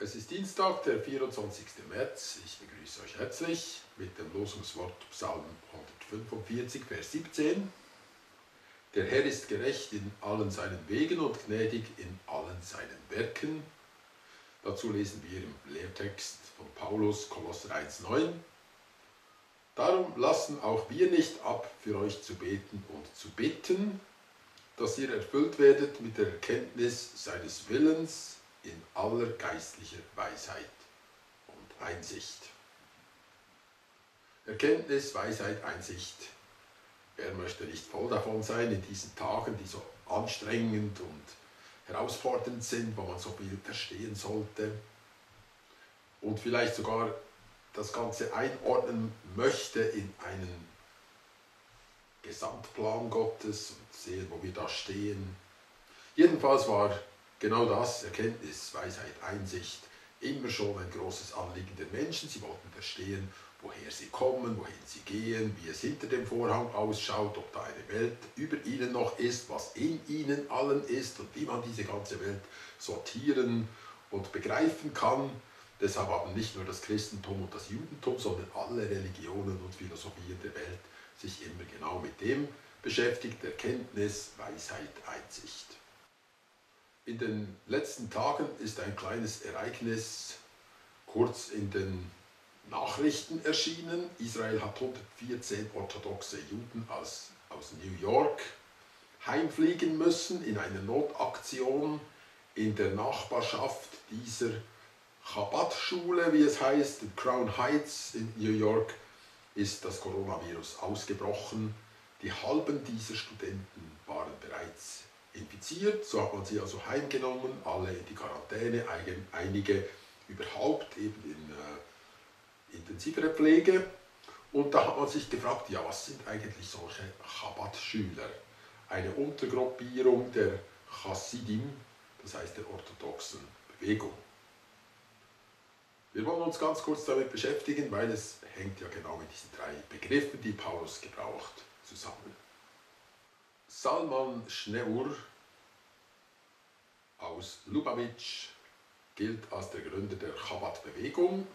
Es ist Dienstag, der 24. März. Ich begrüße euch herzlich mit dem Losungswort Psalm 145, Vers 17. Der Herr ist gerecht in allen seinen Wegen und gnädig in allen seinen Werken. Dazu lesen wir im Lehrtext von Paulus, Kolosser 1,9. Darum lassen auch wir nicht ab, für euch zu beten und zu bitten, dass ihr erfüllt werdet mit der Erkenntnis seines Willens in aller geistlicher Weisheit und Einsicht. Erkenntnis, Weisheit, Einsicht. Wer möchte nicht voll davon sein in diesen Tagen, die so anstrengend und herausfordernd sind, wo man so viel verstehen sollte und vielleicht sogar das Ganze einordnen möchte in einen Gesamtplan Gottes und sehen, wo wir da stehen. Jedenfalls war genau das, Erkenntnis, Weisheit, Einsicht, immer schon ein großes Anliegen der Menschen. Sie wollten verstehen, woher sie kommen, wohin sie gehen, wie es hinter dem Vorhang ausschaut, ob da eine Welt über ihnen noch ist, was in ihnen allen ist und wie man diese ganze Welt sortieren und begreifen kann. Deshalb haben nicht nur das Christentum und das Judentum, sondern alle Religionen und Philosophien der Welt sich immer genau mit dem beschäftigt, Erkenntnis, Weisheit, Einsicht. In den letzten Tagen ist ein kleines Ereignis kurz in den Nachrichten erschienen. Israel hat 114 orthodoxe Juden aus New York heimfliegen müssen in einer Notaktion in der Nachbarschaft dieser Chabad-Schule, wie es heißt, in Crown Heights in New York, ist das Coronavirus ausgebrochen. Die halben dieser Studenten waren bereits infiziert, so hat man sie also heimgenommen, alle in die Quarantäne, einige überhaupt eben in intensivere Pflege. Und da hat man sich gefragt, ja, was sind eigentlich solche Chabad-Schüler? Eine Untergruppierung der Chassidim, das heißt der orthodoxen Bewegung. Wir wollen uns ganz kurz damit beschäftigen, weil es hängt ja genau mit diesen drei Begriffen, die Paulus gebraucht, zusammen. Salman Schneur aus Lubavitch gilt als der Gründer der Chabad-Bewegung.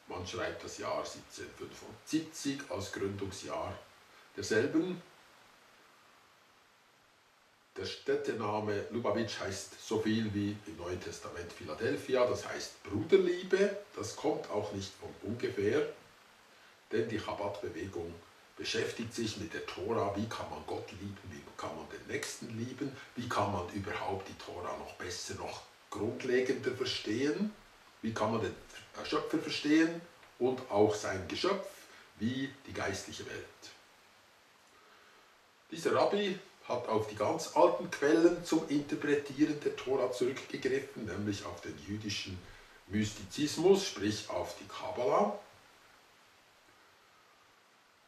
Man schreibt das Jahr 1775 als Gründungsjahr derselben. Der Städtename Lubavitch heißt so viel wie im Neuen Testament Philadelphia, das heißt Bruderliebe. Das kommt auch nicht von ungefähr, denn die Chabad-Bewegung beschäftigt sich mit der Tora, wie kann man Gott lieben, wie kann man den Nächsten lieben, wie kann man überhaupt die Tora noch besser, noch grundlegender verstehen, wie kann man den Schöpfer verstehen und auch sein Geschöpf, wie die geistliche Welt. Dieser Rabbi hat auf die ganz alten Quellen zum Interpretieren der Tora zurückgegriffen, nämlich auf den jüdischen Mystizismus, sprich auf die Kabbala,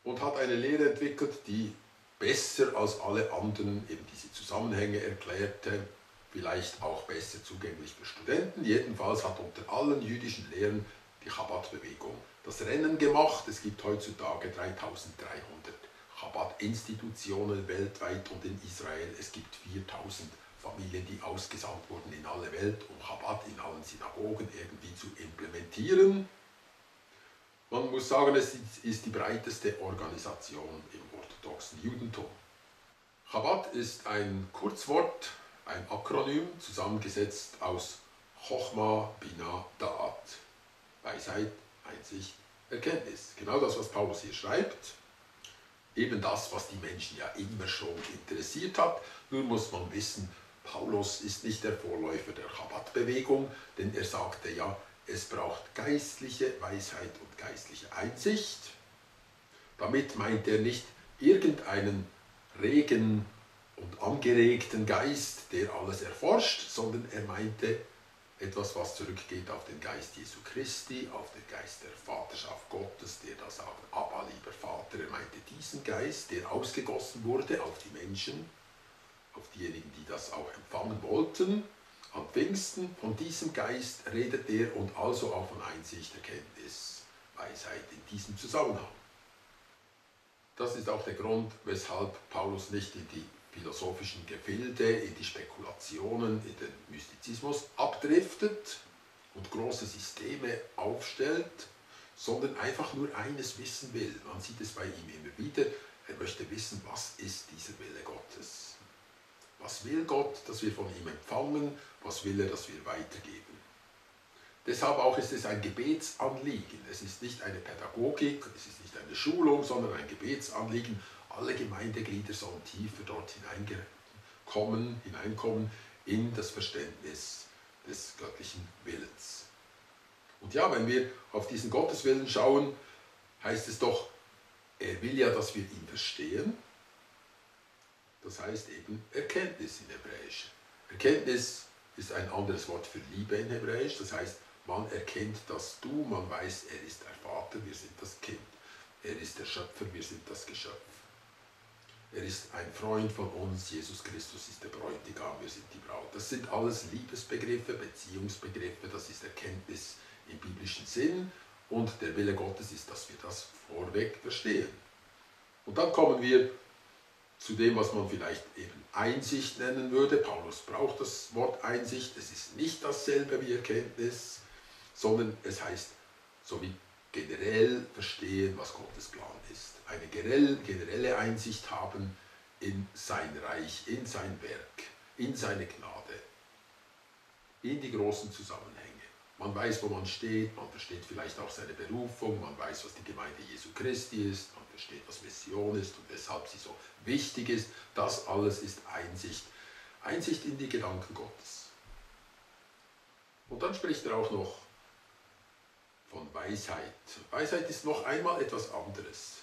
und hat eine Lehre entwickelt, die besser als alle anderen eben diese Zusammenhänge erklärte, vielleicht auch besser zugänglich für Studenten. Jedenfalls hat unter allen jüdischen Lehren die Chabad-Bewegung das Rennen gemacht. Es gibt heutzutage 3300 Chabad-Institutionen weltweit und in Israel. Es gibt 4000 Familien, die ausgesandt wurden in alle Welt, um Chabad in allen Synagogen irgendwie zu implementieren. Man muss sagen, es ist die breiteste Organisation im orthodoxen Judentum. Chabad ist ein Kurzwort, ein Akronym, zusammengesetzt aus Chochma, Bina, Da'at. Weisheit, Einsicht, Erkenntnis. Genau das, was Paulus hier schreibt. Eben das, was die Menschen ja immer schon interessiert hat. Nun muss man wissen, Paulus ist nicht der Vorläufer der Chabad-Bewegung, denn er sagte ja, es braucht geistliche Weisheit und geistliche Einsicht. Damit meint er nicht irgendeinen regen und angeregten Geist, der alles erforscht, sondern er meinte etwas, was zurückgeht auf den Geist Jesu Christi, auf den Geist der Vaterschaft Gottes, der da sagt, Abba, lieber Vater. Er meinte diesen Geist, der ausgegossen wurde auf die Menschen, auf diejenigen, die das auch empfangen wollten. An Pfingsten, von diesem Geist redet er und also auch von Einsicht, Erkenntnis, Weisheit in diesem Zusammenhang. Das ist auch der Grund, weshalb Paulus nicht in die philosophischen Gefilde, in die Spekulationen, in den Mystizismus abdriftet. und große Systeme aufstellt, sondern einfach nur eines wissen will. Man sieht es bei ihm immer wieder. Er möchte wissen, was ist dieser Wille Gottes? Was will Gott, dass wir von ihm empfangen? Was will er, dass wir weitergeben? Deshalb auch ist es ein Gebetsanliegen. Es ist nicht eine Pädagogik, es ist nicht eine Schulung, sondern ein Gebetsanliegen. Alle Gemeindeglieder sollen tiefer dort hineinkommen in das Verständnis des göttlichen Willens. Und ja, wenn wir auf diesen Gotteswillen schauen, heißt es doch, er will ja, dass wir ihn verstehen. Das heißt eben Erkenntnis in Hebräisch. Erkenntnis ist ein anderes Wort für Liebe in Hebräisch. Das heißt, man erkennt das Du, man weiß, er ist der Vater, wir sind das Kind. Er ist der Schöpfer, wir sind das Geschöpf. Er ist ein Freund von uns, Jesus Christus ist der Bräutigam, wir sind die Braut. Das sind alles Liebesbegriffe, Beziehungsbegriffe, das ist Erkenntnis im biblischen Sinn. Und der Wille Gottes ist, dass wir das vorweg verstehen. Und dann kommen wir zu dem, was man vielleicht eben Einsicht nennen würde. Paulus braucht das Wort Einsicht. Es ist nicht dasselbe wie Erkenntnis, sondern es heißt so wie generell verstehen, was Gottes Plan ist. Eine generelle Einsicht haben in sein Reich, in sein Werk, in seine Gnade, in die großen Zusammenhänge. Man weiß, wo man steht, man versteht vielleicht auch seine Berufung, man weiß, was die Gemeinde Jesu Christi ist, man versteht, was Mission ist und weshalb sie so wichtig ist. Das alles ist Einsicht. Einsicht in die Gedanken Gottes. Und dann spricht er auch noch von Weisheit. Weisheit ist noch einmal etwas anderes.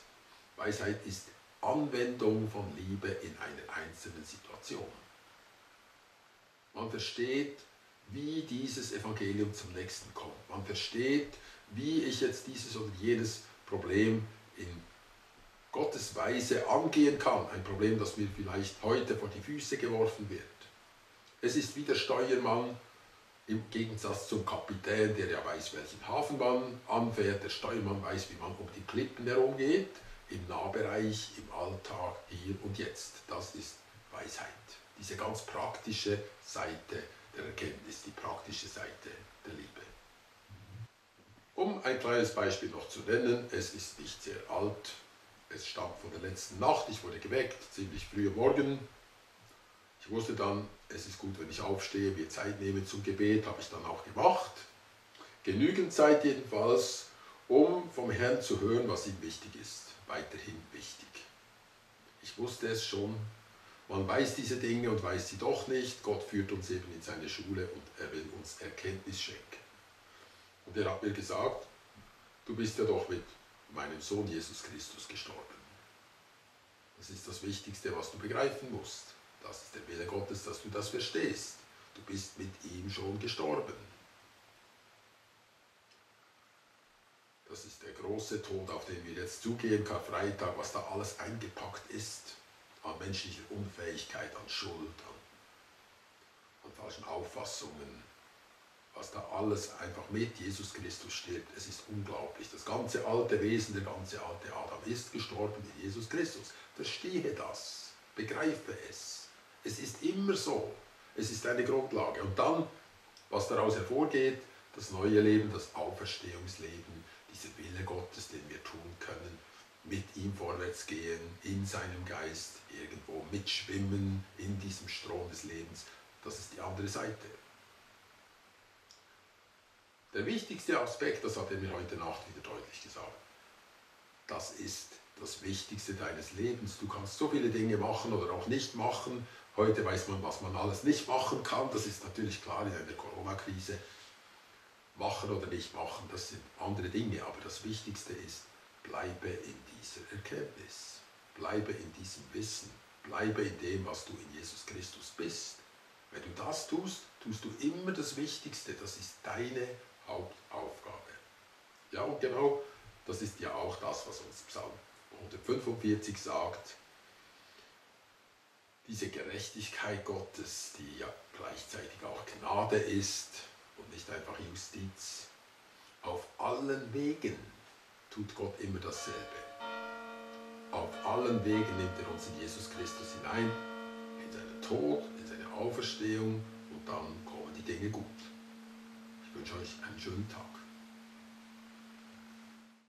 Weisheit ist Anwendung von Liebe in einer einzelnen Situation. Man versteht, wie dieses Evangelium zum Nächsten kommt. Man versteht, wie ich jetzt dieses oder jenes Problem in Gottes Weise angehen kann. Ein Problem, das mir vielleicht heute vor die Füße geworfen wird. Es ist wie der Steuermann im Gegensatz zum Kapitän, der ja weiß, welchen Hafen man anfährt. Der Steuermann weiß, wie man um die Klippen herumgeht, im Nahbereich, im Alltag, hier und jetzt. Das ist Weisheit. Diese ganz praktische Seite der Erkenntnis, die praktische Seite der Liebe. Um ein kleines Beispiel noch zu nennen, es ist nicht sehr alt, es stammt von der letzten Nacht, ich wurde geweckt, ziemlich früh am Morgen. Ich wusste dann, es ist gut, wenn ich aufstehe, mir Zeit nehme zum Gebet, habe ich dann auch gemacht. Genügend Zeit jedenfalls, um vom Herrn zu hören, was ihm wichtig ist, weiterhin wichtig. Ich wusste es schon. Man weiß diese Dinge und weiß sie doch nicht. Gott führt uns eben in seine Schule und er will uns Erkenntnis schenken. Und er hat mir gesagt, du bist ja doch mit meinem Sohn Jesus Christus gestorben. Das ist das Wichtigste, was du begreifen musst. Das ist der Wille Gottes, dass du das verstehst. Du bist mit ihm schon gestorben. Das ist der große Tod, auf den wir jetzt zugehen, Karfreitag, was da alles eingepackt ist. An menschlicher Unfähigkeit, an Schuld, an falschen Auffassungen, was da alles einfach mit Jesus Christus stirbt. Es ist unglaublich. Das ganze alte Wesen, der ganze alte Adam ist gestorben in Jesus Christus. Verstehe das, begreife es. Es ist immer so. Es ist eine Grundlage. Und dann, was daraus hervorgeht, das neue Leben, das Auferstehungsleben, dieser Wille Gottes, den wir tun können, mit ihm vorwärts gehen, in seinem Geist irgendwo mitschwimmen, in diesem Strom des Lebens. Das ist die andere Seite. Der wichtigste Aspekt, das hat er mir heute Nacht wieder deutlich gesagt, das ist das Wichtigste deines Lebens. Du kannst so viele Dinge machen oder auch nicht machen. Heute weiß man, was man alles nicht machen kann. Das ist natürlich klar in einer Corona-Krise. Machen oder nicht machen, das sind andere Dinge. Aber das Wichtigste ist, bleibe in dieser Erkenntnis, bleibe in diesem Wissen, bleibe in dem, was du in Jesus Christus bist. Wenn du das tust, tust du immer das Wichtigste, das ist deine Hauptaufgabe. Ja, und genau, das ist ja auch das, was uns Psalm 145 sagt. Diese Gerechtigkeit Gottes, die ja gleichzeitig auch Gnade ist und nicht einfach Justiz, auf allen Wegen tut Gott immer dasselbe. Auf allen Wegen nimmt er uns in Jesus Christus hinein, in seinen Tod, in seine Auferstehung und dann kommen die Dinge gut. Ich Ich wünsche euch einen schönen Tag.